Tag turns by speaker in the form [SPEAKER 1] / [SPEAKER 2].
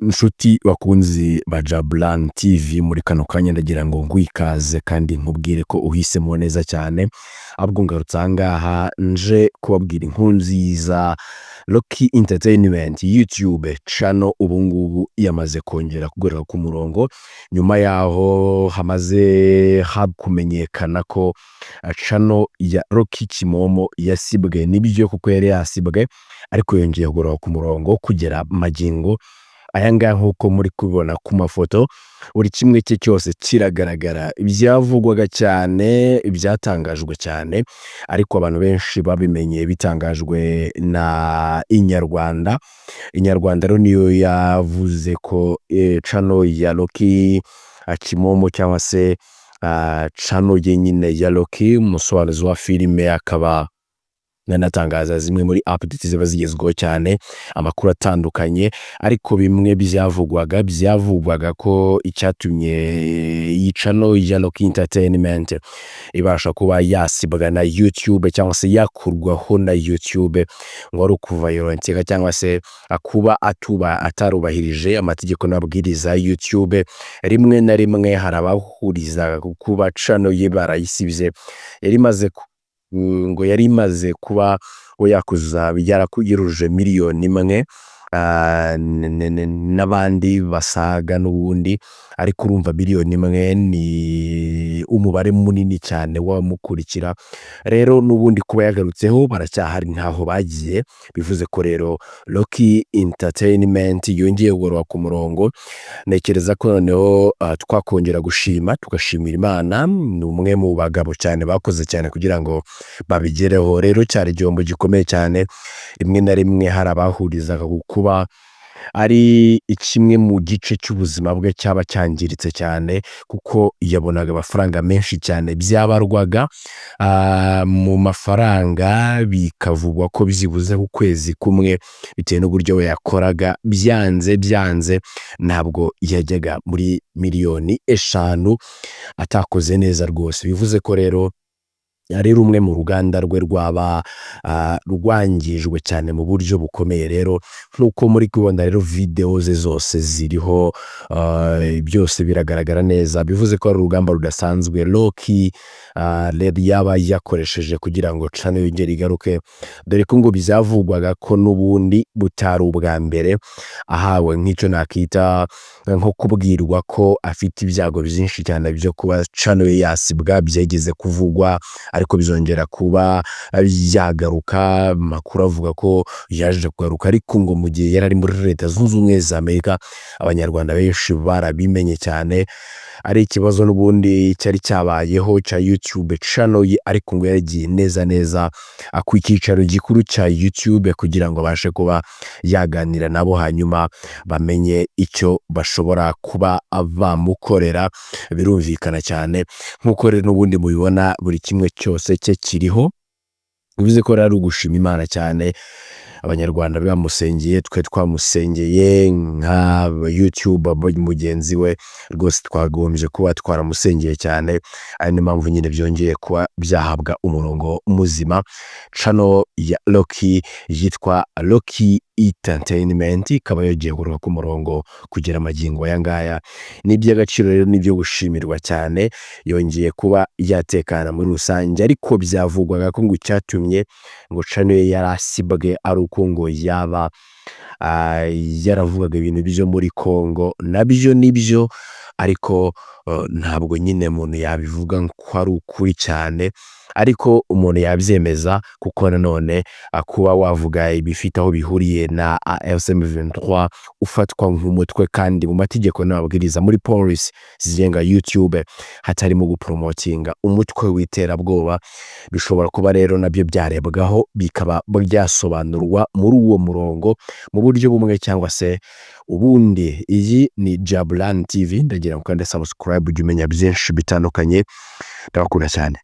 [SPEAKER 1] Nshuti bakunzi ba Jabulan TV, muri kano kanya ndagira ngo ngwikaze kandi nkubwire ko uhisemo neza cyane. Ahubwo ngarutse aha ngaha nje kubabwira inkuru nziza: Rocky Entertainment YouTube channel ubu ngubu yamaze kongera kugaruka ku murongo, nyuma yaho hamaze kumenyekana ko channel ya Rocky Kimomo yasibwe. Nibyo kuko yari yasibwe, ariko yongeye kugaruka ku murongo kugera magingo aya ngaya. Nk'uko muri kubibona ku mafoto, buri kimwe cye cyose kiragaragara. Ibyavugwaga cyane, ibyatangajwe cyane, ariko abantu benshi babimenye bitangajwe na Inyarwanda. Inyarwanda rero niyo yavuze ko channel ya Rocky Kimomo, cyangwa se channel ye nyine ya Rocky, umusobanuzi wa filime akaba anatangaza zimwe muri update ziba zigezweho cyane, amakuru atandukanye. Ariko bimwe byavugwaga ko icyatumye iyi channel ya Rocky Entertainment ibasha kuba yasibwa na YouTube cyangwa se yakurwaho na YouTube ngo ari ukuviolatinga cyangwa se kuba atuba atarubahirije amategeko n'amabwiriza ya YouTube. Rimwe na rimwe hari abahuriza kuba channel ye barayisibye, yari imaze ngo yari imaze kuba ngo yakuza yarakugiruje 1 miliyoni n'abandi basaga n'ubundi. Ariko urumva 1 miliyoni ni umubare munini cyane w'abamukurikira. Rero n'ubundi kuba yagarutseho, baracyahari, ntaho bagiye. Bivuze ko rero Rocky Entertainment yongeye kugaruka ku murongo. Ntekereza ko noneho twakongera gushima, tugashimira Imana. Ni umwe mu bagabo cyane bakoze cyane kugira ngo babigereho. Rero cyari igihombo gikomeye cyane. Rimwe na rimwe hari abahurizaga ku kuba ari kimwe mu gice cy'ubuzima bwe cyaba cyangiritse cyane, kuko yabonaga amafaranga menshi cyane. Byabarwaga mu mafaranga, bikavugwa ko byibuze ku kwezi kumwe, bitewe n'uburyo we yakoraga, byanze byanze ntabwo yajyaga muri miliyoni 5 atakoze neza rwose. Bivuze ko rero ari rumwe mu ruganda rwe rwaba rwangijwe cyane mu buryo bukomeye. Rero nk'uko muri kubibona rero, videwo ze zose ziriho, byose biragaragara neza. Bivuze ko ari urugamba rudasanzwe Rocky yaba yakoresheje kugira ngo channel yongere igaruke, dore ko ngo byavugwaga ko n'ubundi butari ubwa mbere ahawe nk'icyo nakita nko kubwirwa ko afite ibyago byinshi cyane byo kuba channel ye yasibwa. Byageze kuvugwa, ariko bizongera kuba byagaruka. Amakuru avuga ko yaje kugaruka, ariko ngo mu gihe yari ari muri Leta Zunze Ubumwe za Amerika. Abanyarwanda benshi barabimenye cyane, ari ikibazo n'ubundi cyari cyabayeho cya YouTube channel ye, ariko ngo yaragiye neza neza ku cyicaro gikuru cya YouTube kugira ngo abashe kuba yaganira nabo, hanyuma bamenye icyo bashobora kuba bamukorera. Birumvikana cyane, nk'uko rero n'ubundi mubibona, buri kimwe cyose cye kiriho. Bivuze ko rero ari ugushima Imana cyane. Abanyarwanda bamusengeye, twe twamusengeye nka YouTube mugenzi we, rwose twagombye kuba twaramusengeye cyane. Ari niyo mpamvu nyine byongeye kuba byahabwa umurongo muzima. Channel ya Rocky yitwa Rocky Entertainment ikaba yongeye kugaruka ku murongo kugera magingo aya ngaya. Ni iby'agaciro rero, ni ibyo gushimirwa cyane, yongeye kuba yatekana muri rusange. Ariko byavugwaga ko ngo icyatumye ngo channel ye yarasibwe ari uko ngo yaba yaravugaga ibintu byo muri Congo. Nabyo nibyo, ariko ntabwo nyine umuntu yabivuga ko ari ukuri cyane, ariko umuntu yabyemeza, kuko nanone kuba wavuga ibifite aho bihuriye na AFC M23, ufatwa nk'umutwe, kandi mu mategeko n'amabwiriza, muri policy zigenga YouTube, hatarimo gupromotinga umutwe w'iterabwoba. Bishobora kuba rero nabyo byarebwaho, bikaba byasobanurwa muri uwo murongo mu buryo bumwe cyangwa se ubundi. Iyi ni Jabulan TV, ndagira ngo ukande subscribe ujye umenya byinshi bitandukanye. Ndabakunda cyane.